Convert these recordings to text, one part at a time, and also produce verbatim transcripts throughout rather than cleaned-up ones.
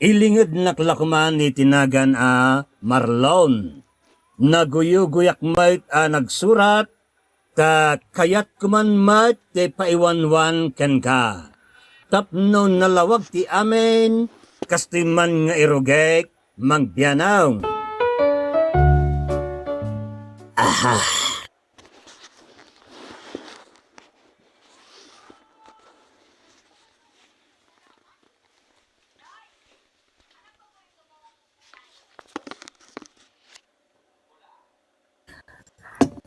Ilingednak la koman iti nagan a Marlon. Naguyugoyak met a nagsurat, ta kayatko man met ti paiwanwan kenka. Tapno nalawag ti amin, kastoy man nga irugek, Mangbianong. Aha.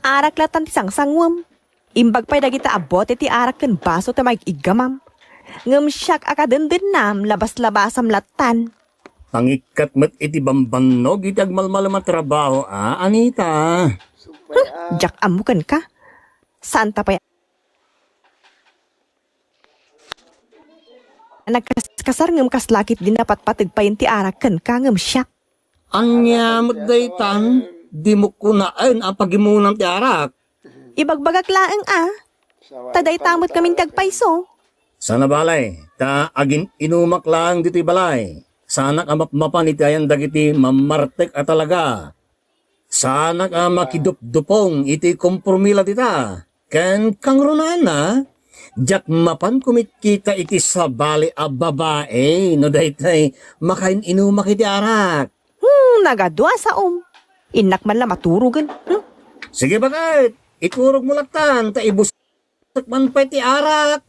Arak latan ti sangsanguem. Imbag pay dagita a bote ti arak ken baso ti maig-iggamam. Ngem siak a kadendennam, labas-labasam latan. Pangikkat met iti bambannog iti agmalmalem a trabaho, a, Anita. Huh, diak ammo kenka. Saanta pay nagkaskasar ngem kasla ketdi napatpateg payen ti arak kenka ngem siak. Ania met daytan, dimo kunaen a pagimonam ti arak. Ibagbagak laeng a. Ta dayta met ngamin ti agpayso. Saan a bale, ta agin-inumak laeng ditoy balay. Saanak a mapmapan iti ayan dagiti mammartek a talaga. Saanak a makidupdupong iti kompormila dita. Ken kangrunaanna, diak mapan kumitkita iti sabali a babae no daytoy makain-inumak iti arak. Hmm, nagadua saom. Innak man la maturogen. Hmm? Sige, baket. Iturogmo latan, ta ibus- man pay ti arak.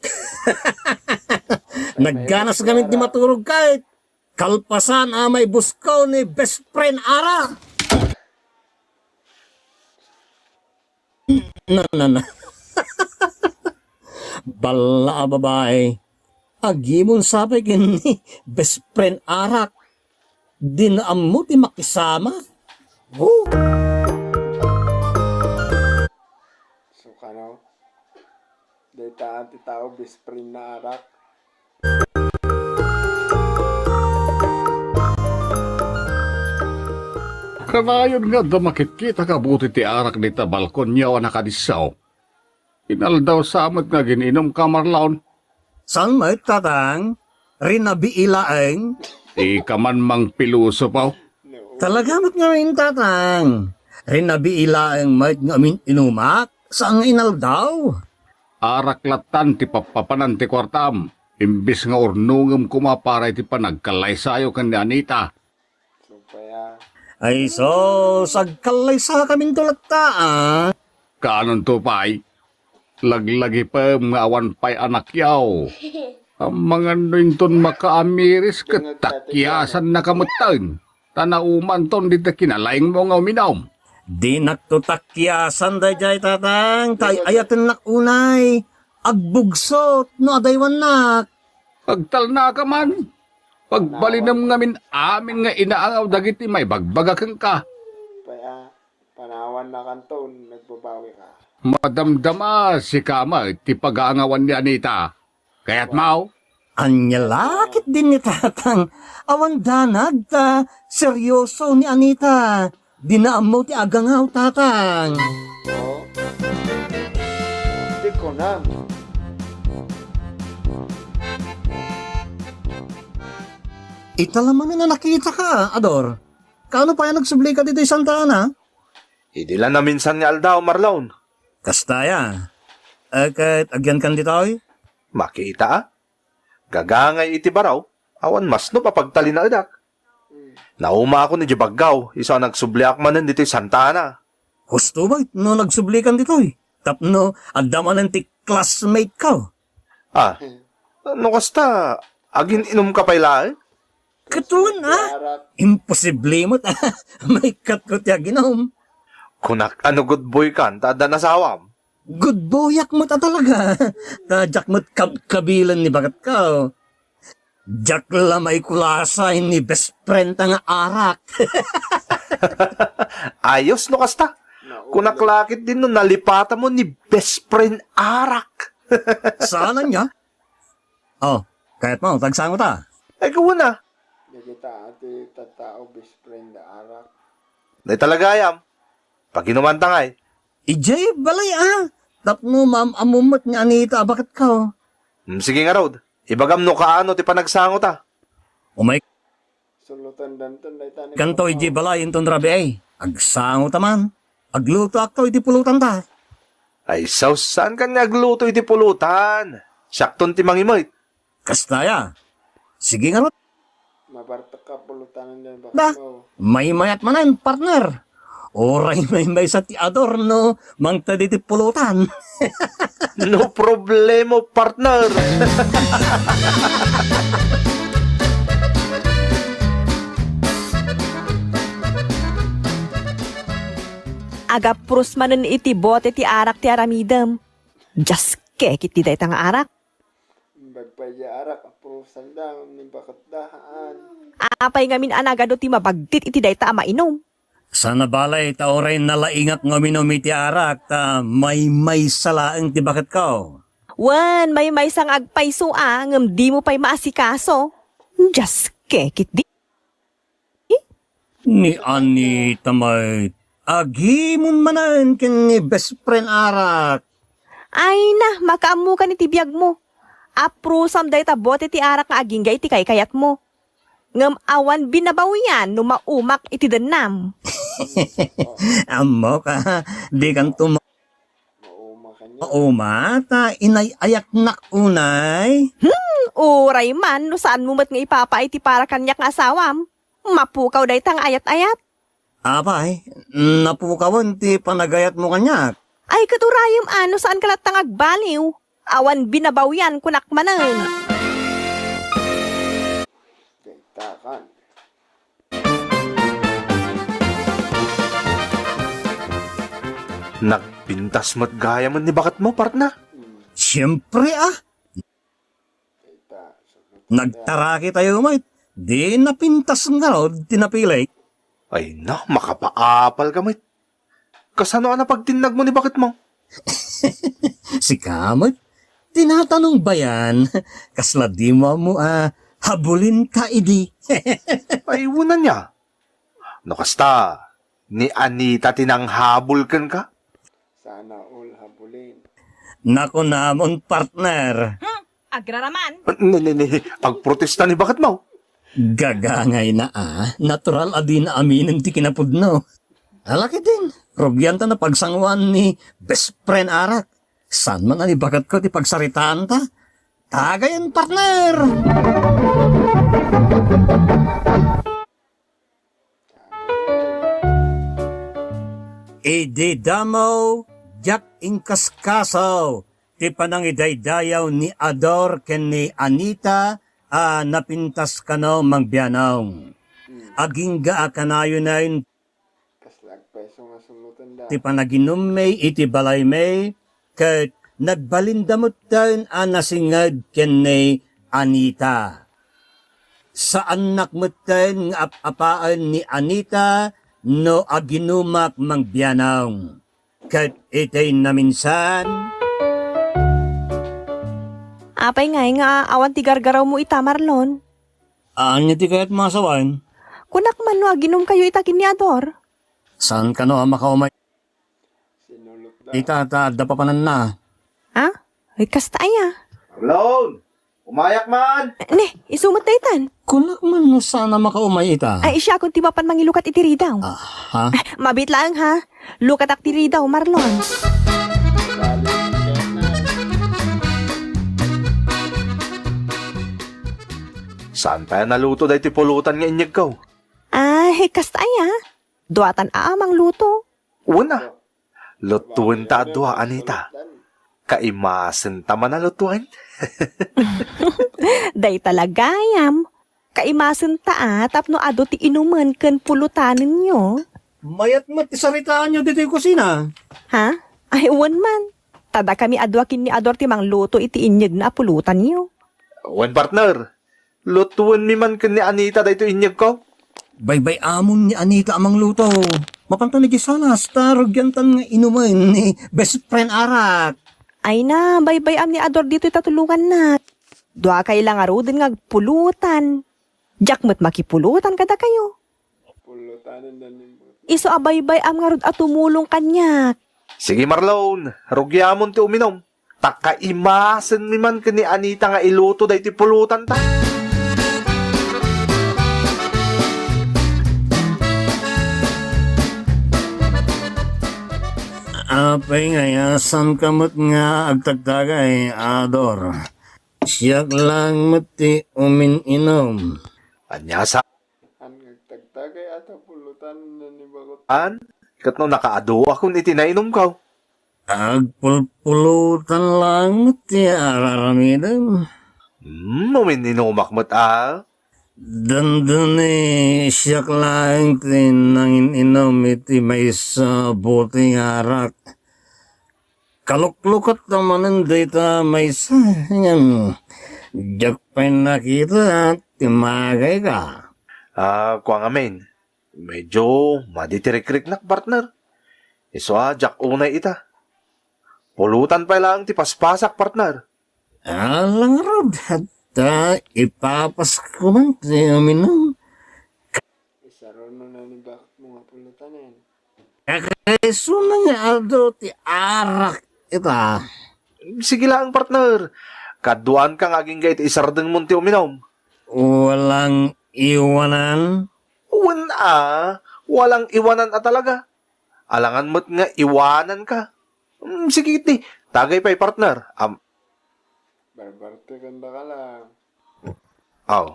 Nagganas ngamin ti maturog ket kalpasan a maibusko ni best friend arak. Na, na, na. Balla a babae. Agimon sapay ken ni best friend arak. Di na ammo ti makisama. Oh. So, kano? Dayta ti tao, best friend na arak. Kanayon nga adda makitkita ka buti ti arak dita balkonyo a nakadisso. Inaldaw sa met nga agin-inumka, Marlon. Saan met, Tatang? Rinabii laeng? Ika man mangpilosopo. Talaga met ngamin, Tatang. Rinabii laeng met nga amin-inumak, saan nga inaldaw. Arak latan ti pappapanan ti kuartam, imbes nga urnongem koma para iti panagkallaysayo ken ni Anita. Ay sus, agkallaysakaminto latta, a. Kaanonto pay? Laglagipem nga awan pay anakyo. Amangan no inton makaamiris ket takkiasannaka metten, ta naumanton dita kinalaingmo nga uminum. Dinakto takkiasan daydiay, Tatang, ta ay-ayatennak unay. Agbugso no adaywannak. Agtalnaka man. Pagbalinem ngamin amin nga inaangaw dagiti maibagbagak kenka. Pay a, panawannakanto, nagbabawika. Madamdama sika met ti pagaangawan ni Anita. Kayatmo? Ania la ketdin ni Tatang? Awan danag ta seryoso ni Anita. Dina ammo ti agangaw, Tatang. Oh. Di ko na. Ita la manen a nakitaka, Ador. Kaano pay a nagsublika ditoy Santa Ana? Idi la naminsan nga aldaw, Marlon. Kasta aya. E, ket agyankan ditoy? Makita a. Gagangay iti baro, awan masnop a pagtalinaedak. Naumaakon idiay Baggao, isu a nagsubliak manen ditoy Santa Ana. Husto met no nagsublikan ditoy, tapno adda manen ti classmate-ko. A, no kasta, agin-inumka pay laeng? Ket wen a, imposible met a maikkatko ti aginum. Kunak a no good boy kan ta addan asawam. Good boyak met a talaga. Ta diak met kabkabilen ni baketko. Diak la maikulasay ni best friend ta nga arak. Ayos no kasta. Kunak la ketdin no nalipatam ni best friend arak. Saan aya? O, kayatmo, ta agsango ta. Ay, gapu na. Dagita ti tattao, best friend da arak. Dayta la gayam. Paginumanta ngay. Idiay balay a. Tapno maam-ammom met nga Anita a baketko. Hmm, sige ngarud. Ibagam no kaano ti panagsango ta. Umay. Sulutan danton dayta ni Kanto Papa. Iti balay inton rabii. Agsango ta man. Aglutoakto iti pulotanta. Ay, sus, saan kaniak agluto iti pulutan? Siakton ti mangimit. Kasta aya. Sige ngarud. Mabartek ka pulutan den Da, bakit mo. Maymayat manen, partner. Uray maymaysa ti adorno, mangted iti pulutan. No problemo, partner. Agaprus manen iti bote ti arak ti aramidem. Diaske ketdi dayta nga arak. Imbag pay diay arak, aprusan da, ngem ni baketda, haan. Apay ngamin a nagadu ti mabagtit iti dayta a mainum? Sana balay ta uray nalaingak nga uminum iti arak ta maymaysa laeng ti baketko. Wen, maymaysa nga agpayso a, ngem dimo pay maasikaso. Diaske ketdi. Ni Anita met, agimon manen ken ni best friend arak. Ay na, makaammokan iti biagmo. Aprusam dayta bote ti arak nga agingga iti kaykayatmo. Ngem awan binabawian no maumak iti dennam. Ammok a, dikanto ma-, Mauma kaniak. Mauma ta inay-ayaknak unay. Hmm, uray man no saanmo met nga ipapaay ti para kaniak nga asawam. Mapukaw dayta nga ayat-ayat. Apay, napukawen ti panagayatmo kaniak. Ay, ket urayem a no saanka latta nga agbaliw. Awan binabawian kunak manen. Dayta kan. Nagpintas met gayamen ni baketmo, partner? Siempre, a. Nagtaraki tayo met. Di napintas ngarud ti napilik. Ay na, makapaapal ka met. Kasano a napagtinnagmo ni baketmo? Sika met, tinatanong bayan, kasla dimo ammo a habulinka idi. Ay, wen ania. No kasta, ni Anita ti nanghabol kenka? Sana all habulin. Nakunamon, partner. Hmm, agraraman. Ni, ni, ni, agprotesta ni baketmo. Gagangayna a, natural a dina aminen ti kinapudno. Ala ketdin, rugianta napagsangoan ni best friend arak. Saan man a ni baketko ti pagsaritaanta? Tagayen, partner! Idi damo, diak inkaskaso ti panangidaydayaw ni Ador ken ni Anita a napintas kano Mang Bianong. Agingga a kanayonen Kasla agpayso nga sulutan da. Ti panaginummi iti balaymi, ket nagbalinda metten a nasinged ken ni Anita. Saannak metten nga ap-apaen ni Anita no aginumak Mang Bianong. Ket iti naminsan, Apay ngay nga awan ti gargarawmo ita, Marlon? Ania ti kayatmo a sawen? Kunak man no aginumkayo ita ken ni Ador? Saan kano a makaumay? Sinulot da. Ita ta adda papananna. Ha? Ay, kasta aya. Marlon! Umayak man! Ne, isu met daytan. Kunak man no saan a makaumay ita. Ay, siakon ti mapan mangilukat iti ridaw. Aha. Ay, mabiit laeng, ha? Lukatak ti ridaw, Marlon. Saan pay a naluto daytoy pulutan nga inyegko? Ay, kasta aya. Duatan a a mangluto. Wen a. Lutuenta a dua, Anita. Kaimasenta man a lutuen. Dayta la gayam. Kaimasenta a tapno adu ti inumen ken pulutanenyo. Mayat met ti saritaanyo ditoy kusina. Ha? Ay, wen man. Ta dakami a dua ken ni Ador ti mangluto iti inyegna a pulutanyo. Wen, partner. Lutuenmi man ken ni Anita daytoy inyegko. Baybay-amon ni Anita a mangluto. Mapantan idiay salas, ta rugiantan nga inumen ni best friend arak. Ay na, baybay-am ni Ador ditoy ta tulongannak. Duakay la ngaruden nga agpulutan. Diak met makipulutan kadakayo. Pulutanen da ni Isu a baybay-am ngarud a tumulong kaniak. Sige, Marlon, rugiamon ti uminum. Ta kaimasenmi man ken ni Anita nga iluto daytoy pulotanta. Pay nga, saan ka met nga agtagtagay, Ador? Siak laeng met ti umin-inum. Ania sa- An agtagtagay a ta pulutan na ni Bakot. An? Ket no nakaadu akon iti nainumko? Agpulpulutan laeng met ti araramidem. Hmm, umin-inumak met a. Dandani siak laeng ti nangin-inum iti maysa a bote nga arak. Kaluklukat ta manen dayta maysa, ngem diak pay nakita ti magayka. Ah, kua ngamin, medyo madi ti rikriknak, partner. Isu a diak unay ita. Pulutan pay laeng ti paspasak, partner. Ah, langrod, ta ipapasko man ti uminum. Isaruno na ni baketmo nga pulutanen. Kakaisuna nga adu ti arak ita. Sige laeng, partner. Kaduaanka nga agingga iti isardengmon ti uminum. Walang iwanan? Wen a, walang iwanan a talaga. Alangan met nga iwananka. Hmm, sige ti, tagay pay, partner. Am- Barbartekandaka lang. Aw.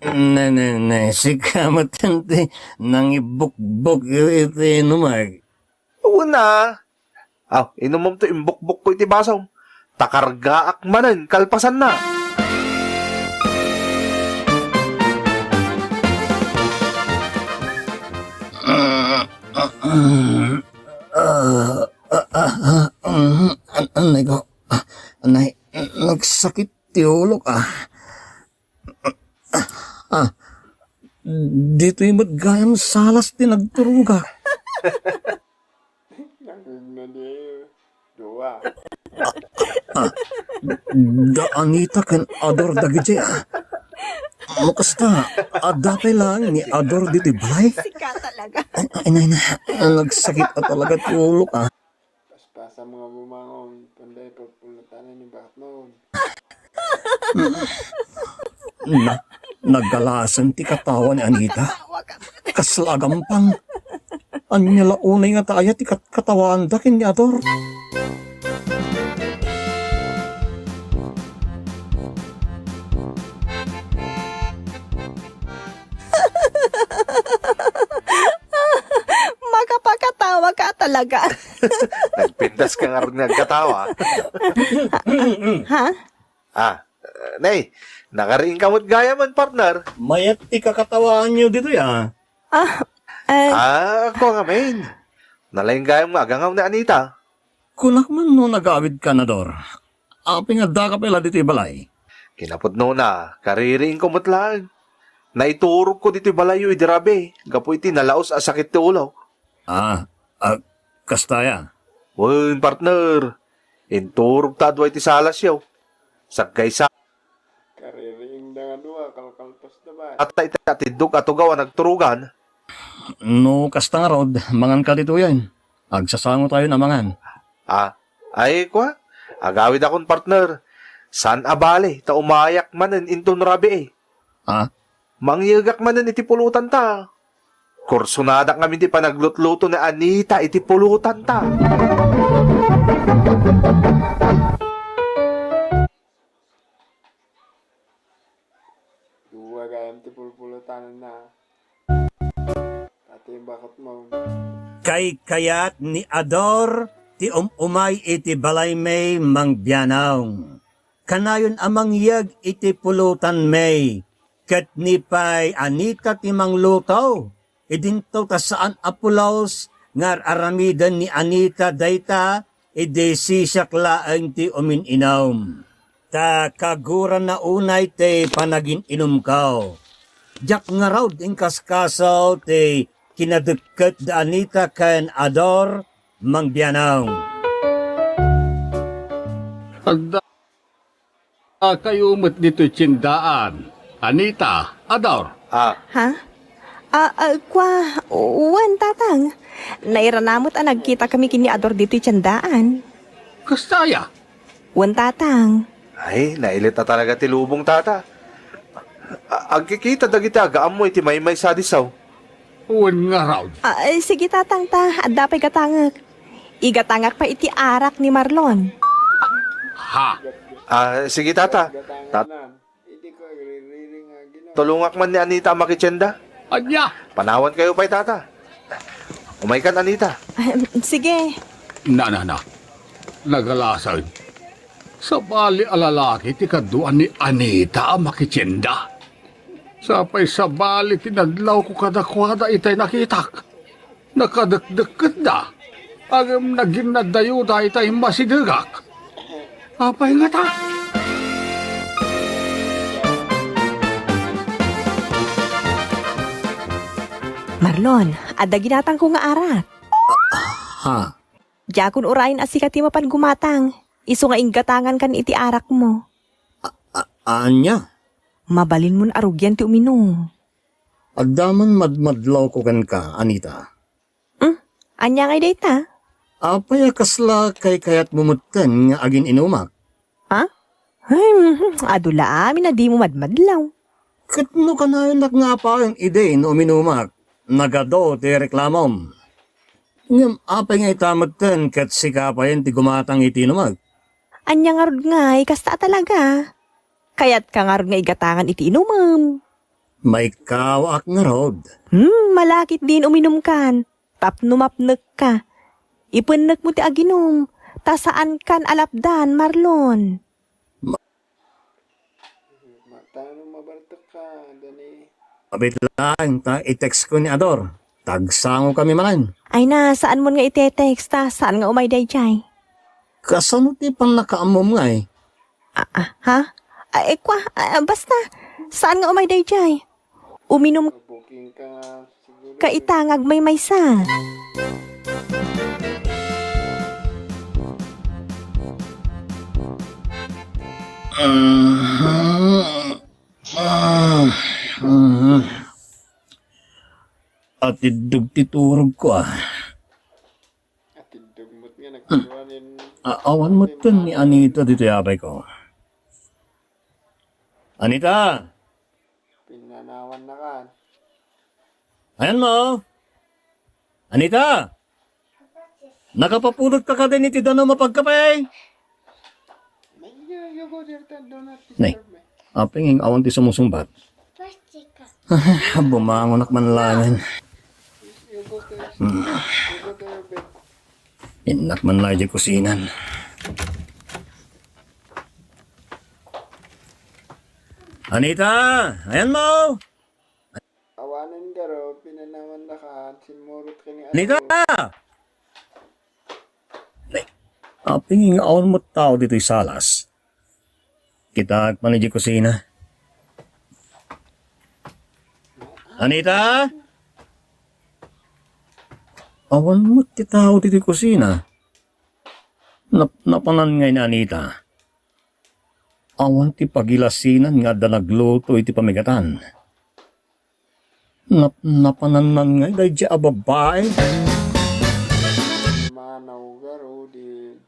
Ne, ne, ne, sika met ti nangibukbok iti inumek. Wen a. Aw, inumom ti imbukbokko iti basom. Ta kargaak manen kalpasanna. Ah, ah, ah, ah, ah, mm, an-, anay ko. Ah, anay, nagsakit ti ulok, ah. Ah, ditoy met gayam salas ti nagturogak. Nangugna di dua. Ah, da Anita ken Ador dagiti, ah. No kasta, adda pay laeng ni Ador ditoy balay? Sika talaga. Ay, ay, nay, nay. Nagsakit a talaga ti ulok, ah. Paspasam nga bumangon, panday pagpulutanan ni baketmon. Na, nagalasen ti katawa ni Anita. Kasla agampang. Ania la unay nga ta aya ti kat-, katawaanda ken ni Ador? Makapakatawa ka talaga. Nagpintas ka ngarud nga agkatawa. Ha? Ah, nay, nakariing ka met gayamen, partner. Mayat ti kakatawaanyo ditoy, ah. Ah, eh. Ah, kua ngamin. Nalaing gayam nga agangaw ni Anita. Kunak man no nagawid ka, Ador. Apay nga addaka pay la ditoy balay? Kinapudnona, kaririingko met laeng. Naiturogko ditoy balayyo idi rabii, gapu iti nalaus a sakit ti ulok. Ah, ah, kasta ya? Wen, partner. Inturog ta adu iti salasyo. Sagkaysa. Kaririingda nga dua, kalkalpasda ba? At iti atiddog a tugaw a nagturogan. No kasta ngarud, mangan ka ditoyen. Agsasango tayo na mangan. Ah, ay, kua? Agawidakon, partner. Saan a bale, ta umayak manen inton rabii. Ah? Mangyegak manen iti pulotanta. Kursonadak ngamin ti panaglutluto ni Anita iti pulotanta. Dua gayam ti pulpulotananna. Pati baketmo. Kaykayat ni Ador ti um-umay iti balaymi, Mang Bianong. Kanayon a mangyeg iti pulotanmi, ket ni pay Anita ti mangluto. Idinto ta saan a pulos nga ar-aramiden ni Anita dayta idi sisiak laeng ti umin-inum. Ta kaguranna unay ti panagin-inumko. Diak ngarud inkaskaso ti kinadekket da Anita ken Ador, Mang Bianong. Adda kayo met ditoy tiendaan, Anita, Ador. Ah. Ha? Ah, ah, kua, wen, Tatang. Nairana met a nagkitakami ken ni Ador ditoy tiendaan. Kasta aya? Wen, Tatang. Ay, nailit a talaga ti lubong, Tata. A-, agkikita dagiti agaammo iti maymaysa a disso. Wen ngarud. Ah, eh, sige, Tatang, ta. Adda pay gatangek. Igatangak pay iti arak ni Marlon. Ha? Ah, sige, Tata. Tat-, tulongak man ni Anita a makitienda. Ania? Panawankayo pay, Tata. Umaykan, Anita. Ahem, sige. Na, na, na. Nagalasaen. Sabali a lalaki ti kaduan ni Anita a makitienda. Sapay sabali ti nadlawko kadakuada itay nakitak. Nakadekdekketda. Ngem naginnaddayo daytay masidegak. Apay ngata? Marlon, adda ginatangko nga arak. Ha? Diakon urayen a sika ti mapan gumatang, isu nga inggatangankan iti arakmo. A-, a-, ania? Mabalinmon a rugian ti uminum. Adda man madmadlawko kenka, Anita. Hmm? Ania ngay dayta? Apay a kasla kaykayatmo metten nga agin-inumak? Ha? Ay, mhm, adu la amin a dimo madmadlaw. Ket no kanayonak nga apayen idi no uminumak, nagadu ti reklamom. Ngem apay nga ita metten ket sika payen ti gumatang iti inumek? Ania ngarud ngay, kasta a talaga? Kayatka ngarud nga igatangan iti inumem? Maikkawaak ngarud. Hmm, malakit din uminumkan. Tapno mapnekka, ipennekmo ti aginum, ta saankan a lapdan, Marlon. Ma-, Matano mabartekka, Dani? Abit laeng ta i-text ko ni Ador. Tagsangokami manen. Ay na, saanmon nga ite-text ta saan nga umay daydiay? Kasano ti pannakaammom ngay? Ah, ah, ha? Ah, eh, kwa, ah, basta, saan nga umay daydiay? Uminum ka ita nga agmaymaysa. Atiddog ti turogko, ah. Atiddog met nga nagtutuan in-, a-, awan met ken ni Anita ditoy apay ko. Anita! Pinanawan na kan. Ayan mo? Anita! Nakapapulot ka kadin iti danum a pagkape? Nay, apay nga awan ti sumusungbat? Bumangonak man laengen. Hmm. Innak man laeng idiay kusinan. Anita! Ayan mo! Awanen garo, pinanawan na kan, simmurot ka ni Anita! Ay, apay nga awan met tao ditoy salas. Kitaek man idiay kusina. Anita? Awan met ti tao ditoy kusina. Nap-, napanan ngay ni Anita. Awan ti pagilasinan nga adda nagluto iti pamigatan. Napnapanannan ngay daydiay a babai. Manaw garuden.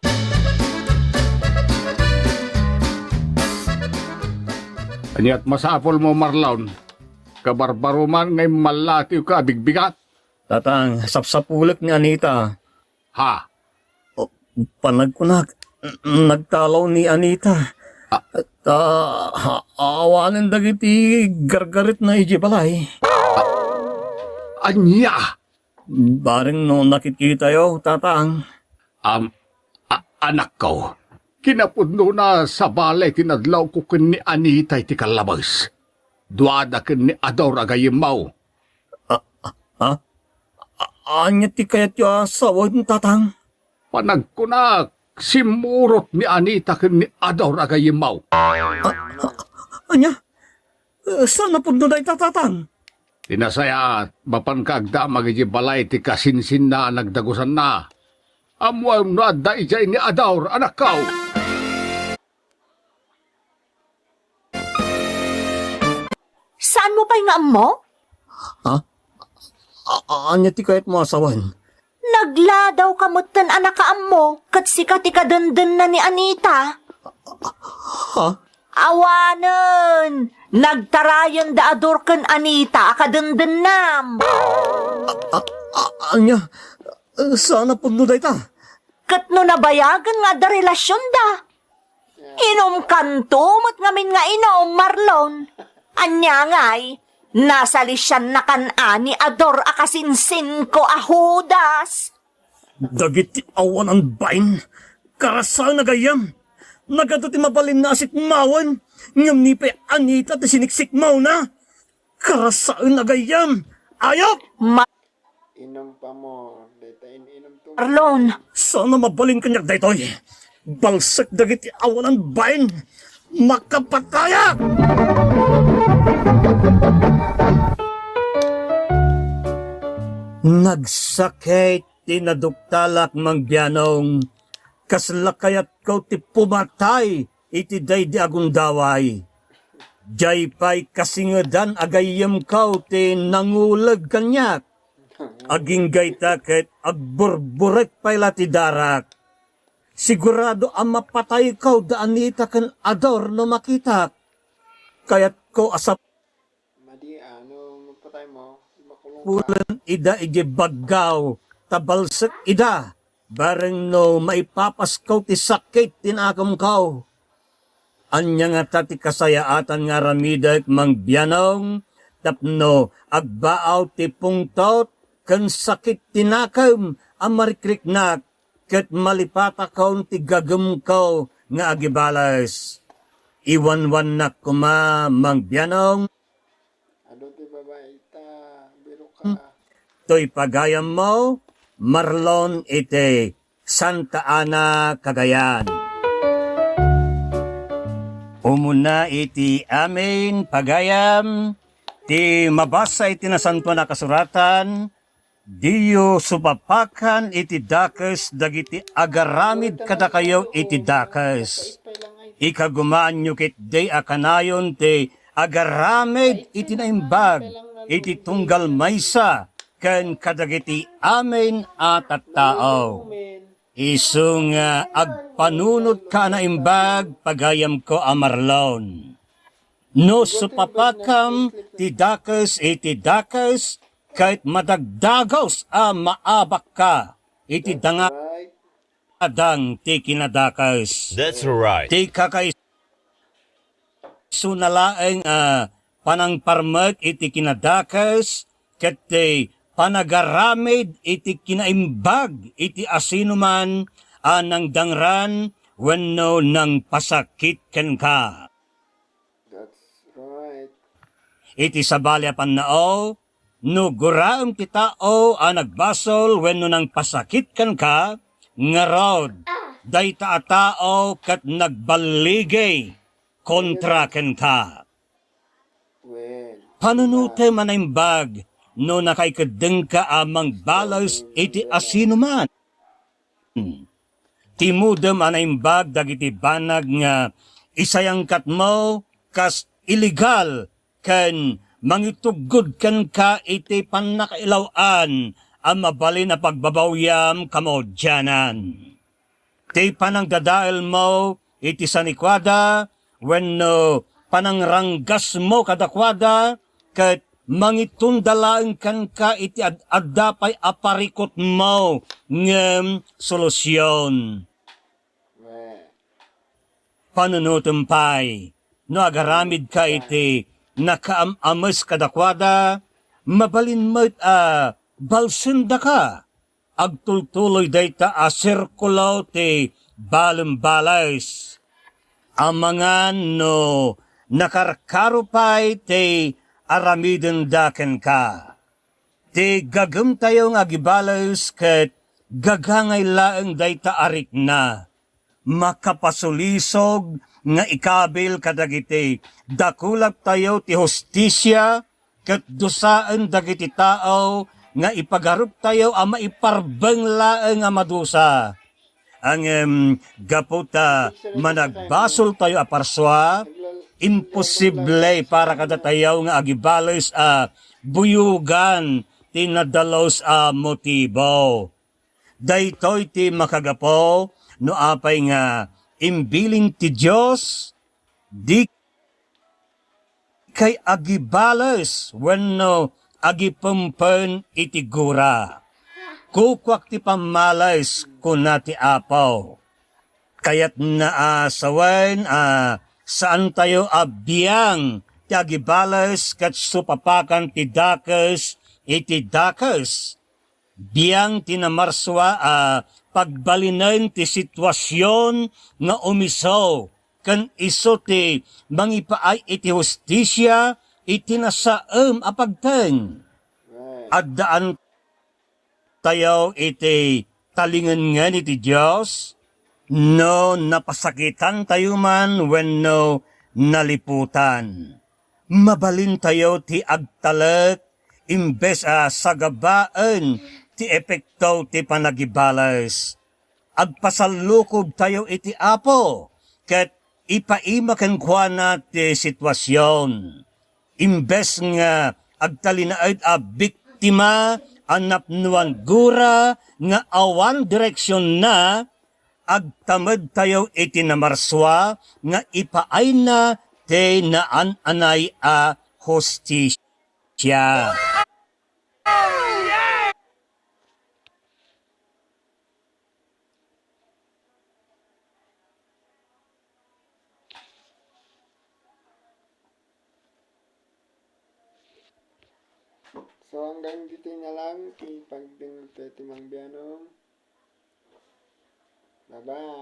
Ania't masapulmo, Marlon? Kabarbaruman nga immalatiwka a bigbigat? Tatang, sapsapulek ni Anita. Ha? O, panagkunak, n-, nagtalaw ni Anita. Ah. Ta, ha-, awanen dagiti gargaretna idiay balay. Ania? Bareng no nakitkitayo, Tatang. Am, a-, anakko, kinapudnona sabali ti nadlawko ken ni Anita iti kallabes. Duada ken ni Ador a gayyemmo. A-, a-, ha? A-, ania ti kayatyo a sawen, Tatang? Panagkunak, simmurot ni Anita ken ni Ador a gayyemmo. A-, a-, ania? Eh, saan a pudno dayta, Tatang? Ti nasayaat, mapanka agdamag idiay balay ti kasinsinna a nagdagusanna. Ammoem no adda idiay ni Ador, anakko? Saanmo pay nga ammo? Ha? A-, a-, ania ti kayatmo a sawen? Nagladawka metten a nakaammo ket sika ti kadendenna ni Anita. Ha? Awanen! Nagtarayenda a Dor ken Anita a kadendennam. A, a, ania? Saan a pudno dayta? Ket no nabayagen nga adda relasionda, inumkanto met ngamin nga inum, Marlon. Ania ngay, nasalisiannakan a ni Ador a kasinsinko a Judas. Dagiti awanan bain, karasaen a gayyem. Nagadu ti mabalinna a sikmawen, ngem ni pay Anita ti siniksikmawna. Karasaen a gayyem. Ayop! Ma- Inum pa mo, dayta in-inum to. Marlon. Saan a mabalin kaniak daytoy. Balsek dagiti awanan bain. Makapatayak! Nagsakit ti naduktalak, Mang Bianong. Kasla kayatko ti pumatay iti daydi a gundaway. Diay pay kasingedan a gayyemko ti nanguleg kaniak. Agingga ita ket agburburek pay la ti darak. Sigurado a mapatayko da Anita ken Ador no makitak. Kayatko a sap- Madi, ah, no mapatay mo, makulong ka. Pulen ida idiay baggaw, ta balsek ida, bareng no maipapasko ti sakit ti nakemko. Ania ngata ti kasayaatan nga aramidek, Mang Bianong, tapno agbaaw ti pungtot ken sakit ti nakem a marikriknak, ket malipatakon ti gagemko nga agibales. Iwanwannak koma, Mang Bianong. Adu ti babai ta, biro ka. Toy pagayammo, Marlon iti Santa Ana, Cagayan. Umuna iti amin pagayam ti mabasa iti Nasantoan a Kasuratan, Diyo supapakan iti dakes dagiti agaramid kadakayo iti dakes. Ikagumaanyo ketdi a kanayon ti agaramid iti naimbag iti tunggal maysa ken kadagiti amin a tattao. Isu nga agpanunotka a naimbag, pagayamko a Marlon. No supapakam ti dakes iti dakes, ket madagdagus a maabakka iti dangadang ti kinadakes. That's right. Ti kakaisuna laeng a panangparmek iti kinadakes ket ti panagaramid iti kinaimbag iti asinoman a nangdangran wenno nangpasakit kenka. That's right. Iti sabali a pannao, no guraem ti tao a nagbasol wenno nangpasakit kenka, ngarud, dayta a tao ket nagballigi kontra kenka. Well, panunotem a naimbag no nakaikeddengka a mangbales iti asinoman. Timudem a naimbag dagiti banag nga isayangkatmo kas illegal ken mangituggod kenka iti pannakailaw-an a mabalin a pagbabawyam kamaudianan. Ti panangdadaelmo iti sanikuada wenno panangranggasmo kadakuada ket mangitunda laeng kenka iti ad-adda pay a parikutmo ngem solusion. Panunotem pay, no agaramidka iti nakaam-ames kadakuada, mabalin met a balsendaka. Agtultuloy dayta a sirkulo ti balembales. Amangan no nakarkaro pay ti aramidenda kenka. Ti gagemtayo nga agibales ket gagangay laeng dayta a rikna. Makapasulisog nga ikabil kadagiti dakulagtayo ti hustisia ket dusaen dagiti tao nga ipagaruptayo a maiparbeng laeng a madusa. Ngem gapu ta managbasoltayo a parsua, imposible para kadatayo nga agibales a buyogan ti nadalus a motibo. Daytoy ti makagapu no apay nga imbilin ti Dios, di-, kay agibales wenno agipempen iti gura. Kukuak ti pammales, kuna ti Apo. Kayatna a sawen a saantayo a biang ti agibales ket supapakan ti dakes iti dakes. Biang ti namarsua a pagbalinen ti situasion nga umiso ken isu ti mangipaay iti hustisia iti nasaem a pagteng. Addaan tayo iti talingenngen iti Dios no napasakitan tayo man wenno naliputan. Mabalin tayo ti agtalek imbes a sagabaen ti epekto ti panagibales. Agpasallukob tayo iti Apo ket ipaima kenkuana ti situasion. Imbes nga agtalinaed a biktima a napnoan gura nga awan direksionna, agtamedtayo iti namarsua nga ipaayna ti naan-anay a hustisia. So, hanggang ditoy na lang ti pagdengngeg ti Mangbianom. Bye-bye.